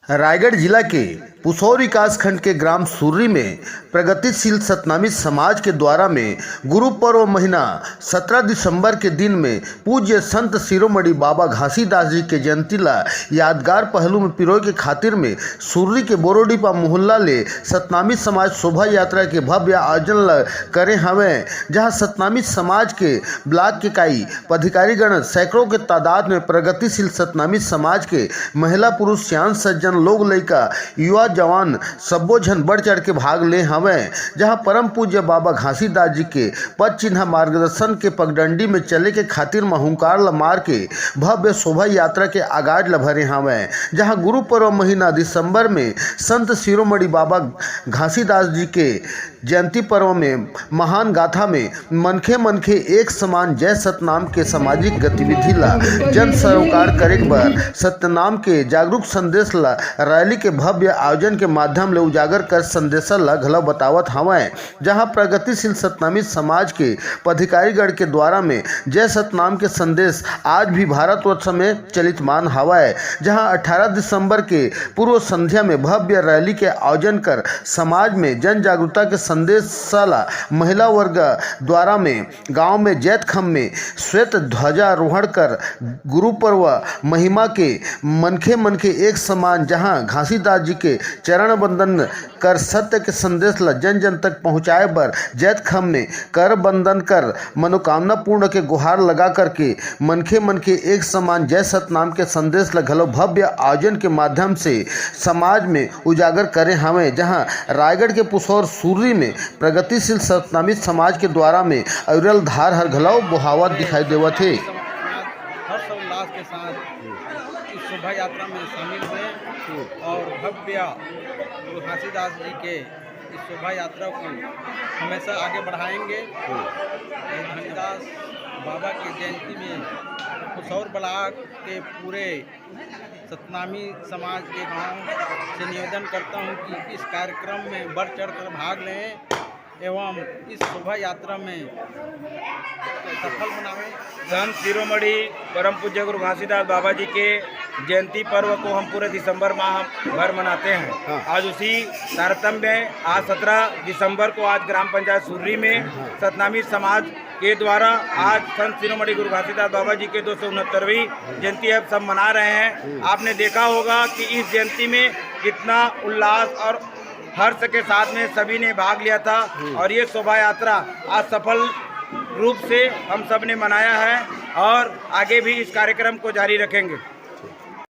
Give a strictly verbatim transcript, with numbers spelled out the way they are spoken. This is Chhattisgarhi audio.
रायगढ़ जिला के पुसौर विकास खंड के ग्राम सुर्री में प्रगतिशील सतनामी समाज के द्वारा में गुरु पर्व महीना सत्रह दिसंबर के दिन में पूज्य संत शिरोमणि बाबा घासीदास जी के जयंती ला यादगार पहलू में पिरोए के खातिर में सुर्री के बोरोडीपा मोहल्ला ले सतनामी समाज शोभा यात्रा के भव्य आयोजन ला करे हवे, जहां सतनामी समाज के ब्लॉक इकाई पदाधिकारीगण सैकड़ों के तादाद में प्रगतिशील सतनामी समाज के महिला पुरुष सियान सज्जन लोग लइका युवा जवान सब्बो झन बढ़ चढ़ के भाग ले हवय, जहां परम पूज्य बाबा घासीदास जी के पद चिन्हा मार्गदर्शन के पगडंडी में चले के खातिर म हुंकार ल मार के भव्य शोभा यात्रा के आगाज ल भरे हवय, जहां गुरु पर्व महीना दिसंबर में संत शिरोमणि बाबा घासीदास जी के जयंती पर्व में महान गाथा में मनखे मनखे एक समान जय सतनाम के सामाजिक गतिविधि ला जन सरोकार करे बर सतनाम के जागरूक संदेश ला रैली के भव्य आयोजन के माध्यम ले उजागर कर संदेश ला घलो बतावत हवय, जहां प्रगतिशील सतनामी समाज के पदाधिकारीगण के द्वारा में जय सतनाम के संदेश आज भी भारतवर्ष में चलित मान हवय, जहां अठारह दिसंबर के पूर्व संध्या में भव्य रैली के आयोजन कर समाज में जन जागरूकता के संदेश ला महिला वर्ग द्वारा में गांव में जैतखम में श्वेत ध्वजारोहण कर गुरु पर्व महिमा के मनखे मनखे एक समान, जहां घासीदास जी के चरण वंदन कर सत्य के संदेश ला जन जन तक पहुंचाए बर जैतखम में कर बंदन कर मनोकामना पूर्ण के गुहार लगा करके मनखे मनखे एक समान जय सतनाम के संदेश ला घलो भव्य आयोजन के माध्यम से समाज में उजागर करे हवे, जहां रायगढ़ के पुसौर सुर्री में प्रगतिशील सतनामी समाज के द्वारा में अविरल धार हर घलो बोहावत दिखाई देवत हे। हर्षोल्लास के साथ इस शोभा यात्रा में शामिल हुए और भव्य गुरु घासीदास जी के इस शोभा यात्रा को हमेशा आगे बढ़ाएंगे। घासीदास बाबा की जयंती में पुसौर ब्लॉक के पूरे सतनामी समाज के गांव से निवेदन करता हूं कि इस कार्यक्रम में बढ़ चढ़ कर भाग लें एवं इस शोभा यात्रा में सफल बनावें। संत शिरोमणि परम पूज्य गुरु घासीदास बाबा जी के जयंती पर्व को हम पूरे दिसंबर माह भर मनाते हैं। आज उसी तारतम्य में आज सत्रह दिसंबर को आज ग्राम पंचायत सुर्री में सतनामी समाज के द्वारा आज संत शिरोमणि गुरु घासीदास बाबा जी के दो सौ उनहत्तरवीं जयंती अब सब मना रहे हैं। आपने देखा होगा कि इस जयंती में कितना उल्लास और हर्ष के साथ में सभी ने भाग लिया था और ये शोभा यात्रा आज सफल रूप से हम सब ने मनाया है और आगे भी इस कार्यक्रम को जारी रखेंगे।